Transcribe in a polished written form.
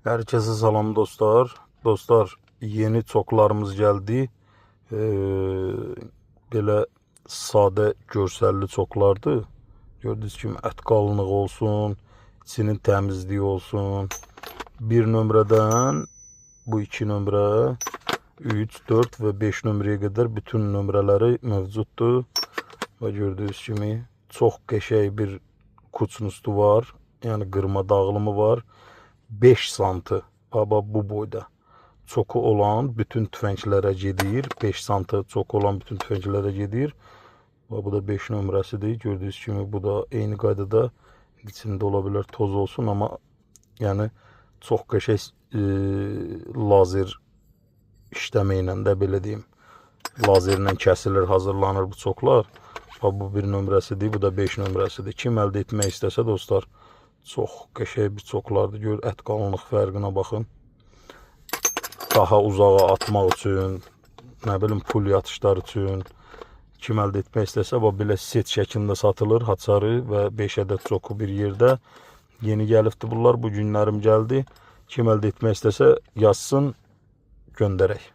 Herkese salam dostlar. Dostlar, yeni çoklarımız geldi. Belə sadə görsəlli çoklardır. Gördüyünüz kimi ət qalınlığı olsun, içinin təmizliyi olsun. Bir nömrədən bu iki nömrə, 3, 4 və 5 nömrəyə qədər bütün nömrələri mövcuddur. Və gördüyünüz kimi çox qəşəng bir kuçnustu var. Yəni qırma dağılımı var. 5 santı baba bu boyda. Çoku olan bütün tüfənglərə gedir. 5 santı çoku olan bütün tüfənglərə gedir. Və bu da 5 nömrəsidir. Gördüyünüz kimi bu da eyni qaydada içində ola bilər toz olsun, amma yəni çox qəşəng lazer işləmə ilə də belə deyim. Lazerlə kəsilir, hazırlanır bu çoklar. Və bu bir nömrəsidir, bu da 5 nömrəsidir. Kim əldə etmək istəsə dostlar, çox qəşəng bir çoklardır. Gör ət qalınlıq fərqinə baxın. Daha uzağa atmaq üçün, nə bilim pul yatışlar üçün kim əldə etmək istəsə, bax belə set şəklində satılır haçarı və 5 ədəd çoku bir yerdə. Yeni gəlibdi bunlar, bu günlərim gəldi. Kim əldə etmək istəsə yazsın, göndərək.